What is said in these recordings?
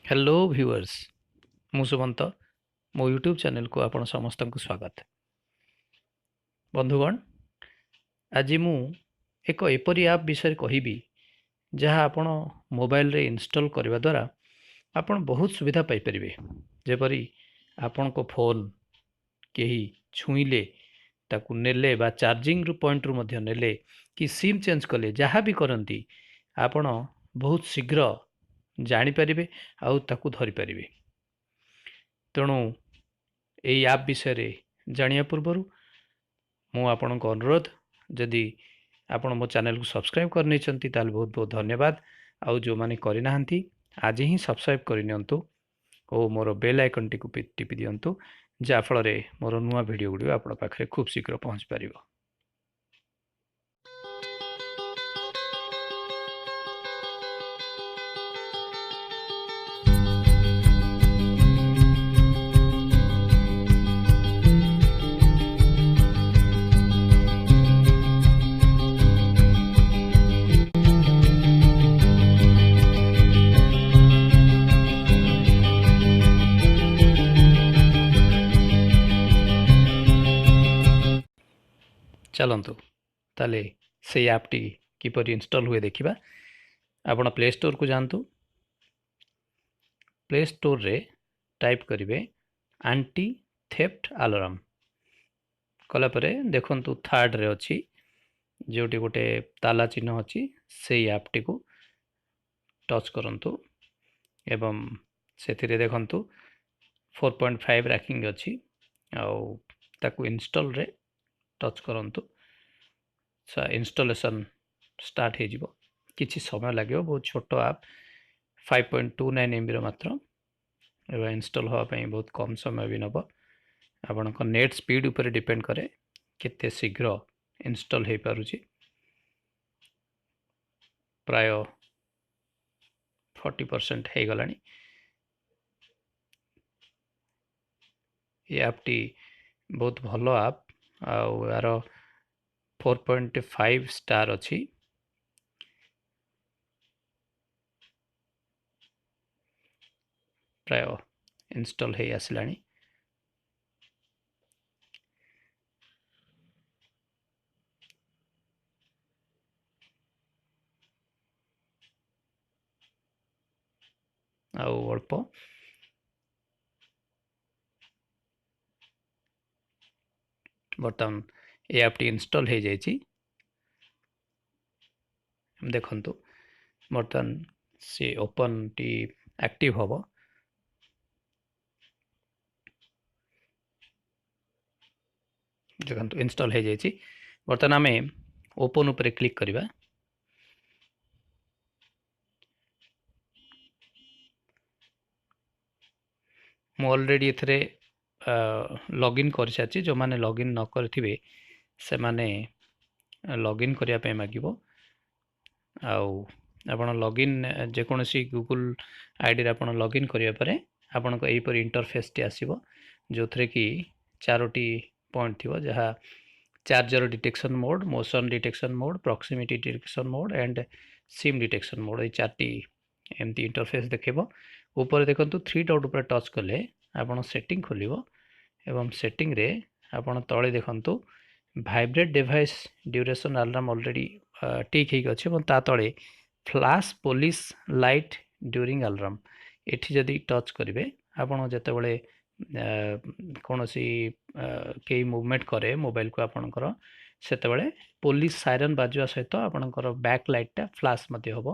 Hello viewers, ମୁଁ ସୁମନ୍ତ। ମୋ YouTube ଚ୍ୟାନେଲକୁ ଆପଣ ସମସ୍ତଙ୍କୁ ସ୍ୱାଗତ। ବନ୍ଧୁଗଣ, ଆଜି ମୁଁ ଏକ ଏପରି ଆପ୍ ବିଷୟରେ କହିବି ଯାହା ଆପଣ ମୋବାଇଲରେ ଇନଷ୍ଟଲ୍ କରିବା ଦ୍ୱାରା ଆପଣ ବହୁତ ସୁବିଧା ପାଇପାରିବେ। ଯେପରି ଆପଣଙ୍କ ଫୋନ୍ କେହି ଛୁଇଁଲେ, ତାକୁ ନେଲେ ବା ଚାର୍ଜିଂରୁ ପଏଣ୍ଟରୁ ମଧ୍ୟ ନେଲେ କି ସିମ୍ ଚେଞ୍ଜ କଲେ, ଯାହା ବି କରନ୍ତି ଆପଣ ବହୁତ ଶୀଘ୍ର ଜାଣିପାରିବେ ଆଉ ତାକୁ ଧରିପାରିବେ। ତେଣୁ ଏଇ ଆପ୍ ବିଷୟରେ ଜାଣିବା ପୂର୍ବରୁ ମୁଁ ଆପଣଙ୍କ ଅନୁରୋଧ, ଯଦି ଆପଣ ମୋ ଚ୍ୟାନେଲକୁ ସବସ୍କ୍ରାଇବ୍ କରିନେଇଛନ୍ତି ତାହେଲେ ବହୁତ ବହୁତ ଧନ୍ୟବାଦ। ଆଉ ଯେଉଁମାନେ କରିନାହାନ୍ତି ଆଜି ହିଁ ସବସ୍କ୍ରାଇବ୍ କରିନିଅନ୍ତୁ ଓ ମୋର ବେଲ୍ ଆଇକନ୍ଟିକୁ ଟିପି ଦିଅନ୍ତୁ, ଯାହାଫଳରେ ମୋର ନୂଆ ଭିଡ଼ିଓ ଗୁଡ଼ିକ ଆପଣଙ୍କ ପାଖରେ ଖୁବ୍ ଶୀଘ୍ର ପହଞ୍ଚି ପାରିବ। ଚାଲନ୍ତୁ ତାହେଲେ ସେଇ ଆପ୍ଟି କିପରି ଇନଷ୍ଟଲ୍ ହୁଏ ଦେଖିବା। ଆପଣ ପ୍ଲେ ଷ୍ଟୋରକୁ ଯାଆନ୍ତୁ। ପ୍ଲେ ଷ୍ଟୋରରେ ଟାଇପ୍ କରିବେ ଆଣ୍ଟି ଥେଫ୍ଟ ଆଲାର୍ମ। କଲା ପରେ ଦେଖନ୍ତୁ ଥାର୍ଡ଼ରେ ଅଛି ଯେଉଁଠି ଗୋଟେ ତାଲା ଚିହ୍ନ ଅଛି, ସେଇ ଆପ୍ଟିକୁ ଟଚ୍ କରନ୍ତୁ ଏବଂ ସେଥିରେ ଦେଖନ୍ତୁ 4.5 ରାକିଂ ଅଛି ଆଉ ତାକୁ ଇନଷ୍ଟଲ୍ରେ ଟଚ୍ କରନ୍ତୁ। ଇନଷ୍ଟଲେସନ୍ ଷ୍ଟାର୍ଟ ହେଇଯିବ। କିଛି ସମୟ ଲାଗିବ, ବହୁତ ଛୋଟ ଆପ୍, 5.29 ଏମ୍ବିର ମାତ୍ର, ଏବଂ ଇନଷ୍ଟଲ୍ ହେବା ପାଇଁ ବହୁତ କମ୍ ସମୟ ବି ନେବ। ଆପଣଙ୍କ ନେଟ୍ ସ୍ପିଡ଼୍ ଉପରେ ଡିପେଣ୍ଡ କରେ କେତେ ଶୀଘ୍ର ଇନଷ୍ଟଲ୍ ହେଇପାରୁଛି। ପ୍ରାୟ 40% ହେଇଗଲାଣି। ଏ ଆପ୍ଟି ବହୁତ ଭଲ ଆପ୍ ଆଉ ଏହାର 4.5 ଷ୍ଟାର୍ ଅଛି। ପ୍ରାୟ ଇନଷ୍ଟଲ୍ ହେଇ ଆସିଲାଣି। ଆଉ ଅଳ୍ପ। ବର୍ତ୍ତମାନ ଏ ଆପ୍ଟି ଇନଷ୍ଟଲ୍ ହେଇଯାଇଛି। ଦେଖନ୍ତୁ ବର୍ତ୍ତମାନ ସେ ଓପନ୍ଟି ଆକ୍ଟିଭ୍ ହେବ। ଦେଖନ୍ତୁ ଇନଷ୍ଟଲ୍ ହେଇଯାଇଛି। ବର୍ତ୍ତମାନ ଆମେ ଓପନ୍ ଉପରେ କ୍ଲିକ୍ କରିବା। ମୁଁ ଅଲରେଡ଼ି ଏଥିରେ ଲଗ୍ଇନ୍ କରିସାରିଛି। ଯେଉଁମାନେ ଲଗ୍ଇନ୍ ନ କରିଥିବେ ସେମାନେ ଲଗ୍ଇନ୍ କରିବା ପାଇଁ ମାଗିବ। ଆଉ ଆପଣ ଲଗ୍ଇନ୍ ଯେକୌଣସି ଗୁଗୁଲ୍ ଆଇଡ଼ିରେ ଆପଣ ଲଗ୍ଇନ୍ କରିବା ପରେ ଆପଣଙ୍କ ଏହିପରି ଇଣ୍ଟରଫେସ୍ଟି ଆସିବ, ଯେଉଁଥିରେ କି 4ଟି ପଏଣ୍ଟ ଥିବ, ଯାହା charger detection mode, motion detection mode, proximity detection mode and SIM detection mode. ଏଇ 4ଟି ଏମିତି ଇଣ୍ଟରଫେସ୍ ଦେଖେଇବ। ଉପରେ ଦେଖନ୍ତୁ 3 ଡଟ୍ ଉପରେ ଟଚ୍ କଲେ ଆପଣ ସେଟିଂ ଖୋଲିବ ଏବଂ ସେଟିଂରେ ଆପଣ ତଳେ ଦେଖନ୍ତୁ vibrate device duration alarm already tick ହେଇକି ଅଛି ଏବଂ ତା ତଳେ flash police light during alarm, ଏଠି ଯଦି ଟଚ୍ କରିବେ ଆପଣ ଯେତେବେଳେ କୌଣସି କେହି ମୁଭମେଣ୍ଟ କରେ ମୋବାଇଲକୁ ଆପଣଙ୍କର, ସେତେବେଳେ ପୋଲିସ ସାଇରନ୍ ବାଜିବା ସହିତ ଆପଣଙ୍କର ବ୍ୟାକ୍ ଲାଇଟ୍ଟା ଫ୍ଲାସ୍ ମଧ୍ୟ ହେବ।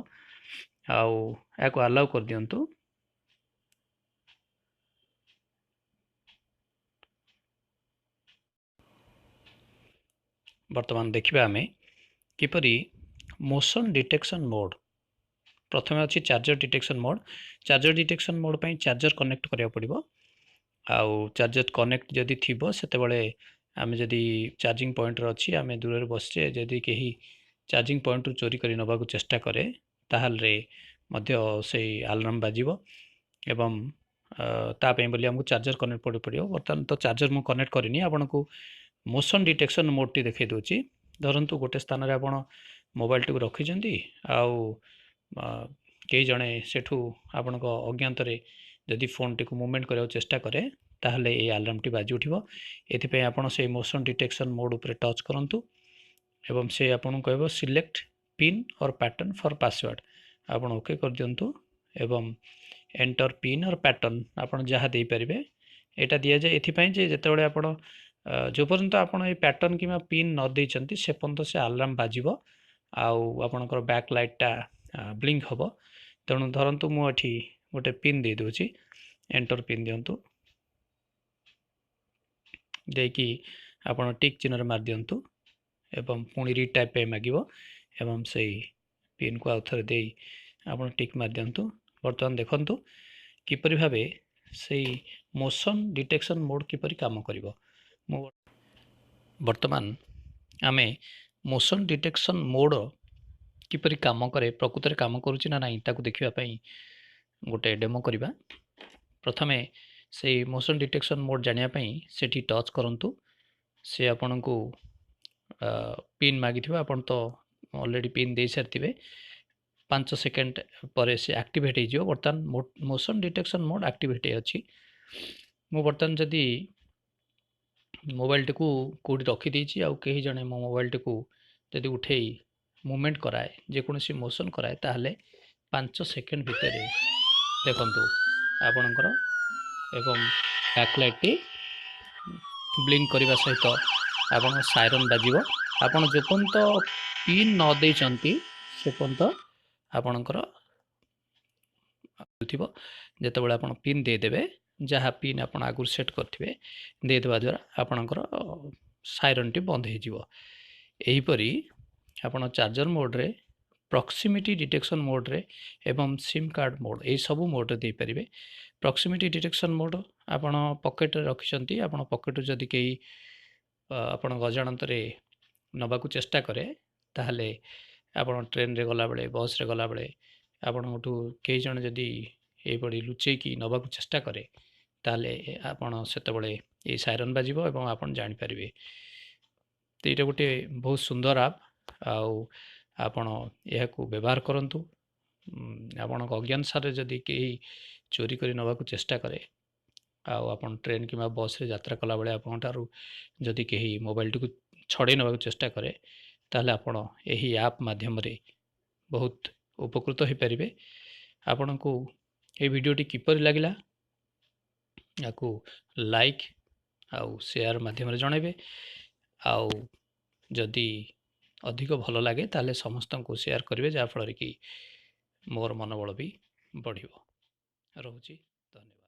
ଆଉ ଏହାକୁ ଆଲାଉ କରିଦିଅନ୍ତୁ। ବର୍ତ୍ତମାନ ଦେଖିବା ଆମେ କିପରି ମୋସନ୍ ଡିଟେକ୍ସନ୍ ମୋଡ଼୍। ପ୍ରଥମେ ଅଛି charger detection mode. Charger detection mode ପାଇଁ ଚାର୍ଜର କନେକ୍ଟ କରିବାକୁ ପଡ଼ିବ। ଆଉ ଚାର୍ଜର କନେକ୍ଟ ଯଦି ଥିବ ସେତେବେଳେ ଆମେ ଯଦି ଚାର୍ଜିଂ ପଏଣ୍ଟରେ ଅଛି, ଆମେ ଦୂରରେ ବସିଛେ, ଯଦି କେହି ଚାର୍ଜିଂ ପଏଣ୍ଟରୁ ଚୋରି କରି ନେବାକୁ ଚେଷ୍ଟା କରେ ତାହେଲେ ମଧ୍ୟ ସେଇ ଆଲାର୍ମ ବାଜିବ ଏବଂ ତା ପାଇଁ ବୋଲି ଆମକୁ ଚାର୍ଜର କନେକ୍ଟ ପଡ଼ିବ। ବର୍ତ୍ତମାନ ତ ଚାର୍ଜର ମୁଁ କନେକ୍ଟ କରିନି, ଆପଣଙ୍କୁ ମୋସନ୍ ଡିଟେକ୍ସନ୍ ମୋଡ଼୍ଟି ଦେଖାଇ ଦେଉଛି। ଧରନ୍ତୁ ଗୋଟେ ସ୍ଥାନରେ ଆପଣ ମୋବାଇଲଟିକୁ ରଖିଛନ୍ତି ଆଉ କେହି ଜଣେ ସେଠୁ ଆପଣଙ୍କ ଅଜ୍ଞାତରେ ଯଦି ଫୋନ୍ଟିକୁ ମୁଭମେଣ୍ଟ କରିବାକୁ ଚେଷ୍ଟା କରେ, ତାହେଲେ ଏଇ ଆଲାର୍ମଟି ବାଜି ଉଠିବ। ଏଥିପାଇଁ ଆପଣ ସେଇ ମୋସନ୍ ଡିଟେକ୍ସନ୍ ମୋଡ଼୍ ଉପରେ ଟଚ୍ କରନ୍ତୁ ଏବଂ ସେ ଆପଣଙ୍କୁ କହିବ select PIN or pattern for password। ଆପଣ ଓକେ କରିଦିଅନ୍ତୁ ଏବଂ ଏଣ୍ଟର ପିନ୍ ଅର୍ ପ୍ୟାଟର୍ନ ଆପଣ ଯାହା ଦେଇପାରିବେ। ଏଇଟା ଦିଆଯାଏ ଏଥିପାଇଁ ଯେ ଯେତେବେଳେ ଆପଣ, ଯେଉଁ ପର୍ଯ୍ୟନ୍ତ ଆପଣ ଏଇ ପ୍ୟାଟର୍ନ କିମ୍ବା ପିନ୍ ନ ଦେଇଛନ୍ତି, ସେ ପର୍ଯ୍ୟନ୍ତ ସେ ଆଲାର୍ମ ବାଜିବ ଆଉ ଆପଣଙ୍କର ବ୍ୟାକ୍ ଲାଇଟ୍ଟା ବ୍ଲିଙ୍କ ହେବ। ତେଣୁ ଧରନ୍ତୁ ମୁଁ ଏଠି ଗୋଟେ ପିନ୍ ଦେଇଦେଉଛି। ଏଣ୍ଟର ପିନ୍ ଦିଅନ୍ତୁ, ଦେଇକି ଆପଣ ଟିକ୍ ଚିହ୍ନରେ ମାରିଦିଅନ୍ତୁ ଏବଂ ପୁଣି ରିଟାଇପ୍ ପାଇଁ ମାଗିବ ଏବଂ ସେଇ ପିନ୍କୁ ଆଉ ଥରେ ଦେଇ ଆପଣ ଟିକ୍ ମାରିଦିଅନ୍ତୁ। ବର୍ତ୍ତମାନ ଦେଖନ୍ତୁ କିପରି ଭାବେ ସେଇ ମୋସନ୍ ଡିଟେକ୍ସନ୍ ମୋଡ଼୍ କିପରି କାମ କରିବ। ମୁଁ ବର୍ତ୍ତମାନ ଆମେ ମୋସନ୍ ଡିଟେକ୍ସନ୍ ମୋଡ଼୍ କିପରି କାମ କରେ, ପ୍ରକୃତରେ କାମ କରୁଛି ନା ନାହିଁ, ତାକୁ ଦେଖିବା ପାଇଁ ଗୋଟେ ଡେମୋ କରିବା। ପ୍ରଥମେ ସେଇ ମୋସନ୍ ଡିଟେକ୍ସନ୍ ମୋଡ଼୍ ଜାଣିବା ପାଇଁ ସେଠି ଟଚ୍ କରନ୍ତୁ। ସେ ଆପଣଙ୍କୁ ପିନ୍ ମାଗିଥିବ, ଆପଣ ତ ଅଲରେଡ଼ି ପିନ୍ ଦେଇସାରିଥିବେ। 5 ସେକେଣ୍ଡ ପରେ ସେ ଆକ୍ଟିଭେଟ୍ ହେଇଯିବ। ବର୍ତ୍ତମାନ ମୋସନ୍ ଡିଟେକ୍ସନ୍ ମୋଡ଼୍ ଆକ୍ଟିଭେଟ୍ ଅଛି। ମୁଁ ବର୍ତ୍ତମାନ ଯଦି ମୋବାଇଲଟିକୁ କେଉଁଠି ରଖିଦେଇଛି ଆଉ କେହି ଜଣେ ମୋ ମୋବାଇଲଟିକୁ ଯଦି ଉଠେଇ ମୁଭମେଣ୍ଟ କରାଏ, ଯେକୌଣସି ମୋସନ୍ କରାଏ, ତାହେଲେ 5 ସେକେଣ୍ଡ ଭିତରେ ଦେଖନ୍ତୁ ଆପଣଙ୍କର ଏବଂ ବ୍ୟାକଲାଇଟ୍ଟି ବ୍ଲିଙ୍କ କରିବା ସହିତ ଆପଣଙ୍କ ସାଇରନ୍ ବାଜିବ। ଆପଣ ଯେପର୍ଯ୍ୟନ୍ତ ପିନ୍ ନ ଦେଇଛନ୍ତି, ସେ ପର୍ଯ୍ୟନ୍ତ ଆପଣଙ୍କର ଥିବ। ଯେତେବେଳେ ଆପଣ ପିନ୍ ଦେଇଦେବେ, ଯାହା ପିନ୍ ଆପଣ ଆଗରୁ ସେଟ୍ କରିଥିବେ, ଦେଇଦେବା ଦ୍ୱାରା ଆପଣଙ୍କର ସାଇରନ୍ଟି ବନ୍ଦ ହେଇଯିବ। ଏହିପରି ଆପଣ ଚାର୍ଜର ମୋଡ଼୍ରେ, ପ୍ରକ୍ସିମିଟି ଡିଟେକ୍ସନ୍ ମୋଡ଼୍ରେ ଏବଂ ସିମ୍ କାର୍ଡ଼ ମୋଡ଼୍, ଏଇସବୁ ମୋଡ଼୍ରେ ଦେଇପାରିବେ। ପ୍ରକ୍ସିମିଟି ଡିଟେକ୍ସନ୍ ମୋଡ଼୍, ଆପଣ ପକେଟ୍ରେ ରଖିଛନ୍ତି, ଆପଣ ପକେଟ୍ରୁ ଯଦି କେହି ଆପଣଙ୍କ ଅଜାଣତରେ ନେବାକୁ ଚେଷ୍ଟା କରେ, ତାହେଲେ ଆପଣ ଟ୍ରେନରେ ଗଲାବେଳେ, ବସ୍ରେ ଗଲାବେଳେ ଆପଣଙ୍କଠୁ କେହି ଜଣେ ଯଦି ଏଇଭଳି ଲୁଚେଇକି ନେବାକୁ ଚେଷ୍ଟା କରେ, ତାହେଲେ ଆପଣ ସେତେବେଳେ ଏଇ ସାଇରନ୍ ବାଜିବ ଏବଂ ଆପଣ ଜାଣିପାରିବେ। ତ ଏଇଟା ଗୋଟିଏ ବହୁତ ସୁନ୍ଦର ଆପ୍ ଆଉ ଆପଣ ଏହାକୁ ବ୍ୟବହାର କରନ୍ତୁ। ଆପଣଙ୍କ ଅଜ୍ଞାନସାରରେ ଯଦି କେହି ଚୋରି କରି ନେବାକୁ ଚେଷ୍ଟା କରେ ଆଉ ଆପଣ ଟ୍ରେନ୍ କିମ୍ବା ବସ୍ରେ ଯାତ୍ରା କଲାବେଳେ ଆପଣଙ୍କ ଠାରୁ ଯଦି କେହି ମୋବାଇଲଟିକୁ ଛଡ଼େଇ ନେବାକୁ ଚେଷ୍ଟା କରେ, ତାହେଲେ ଆପଣ ଏହି ଆପ୍ ମାଧ୍ୟମରେ ବହୁତ ଉପକୃତ ହୋଇପାରିବେ। ଆପଣଙ୍କୁ ଏହି ଭିଡ଼ିଓଟି କିପରି ଲାଗିଲା, ୟାକୁ ଲାଇକ୍ ଆଉ ସେୟାର ମାଧ୍ୟମରେ ଜଣାଇବେ ଆଉ ଯଦି ଅଧିକ ଭଲ ଲାଗେ, ତାହେଲେ ସମସ୍ତଙ୍କୁ ସେୟାର କରିବେ, ଯାହାଫଳରେ କି ମୋର ମନୋବଳ ବି ବଢ଼ିବ। ରହୁଛି, ଧନ୍ୟବାଦ।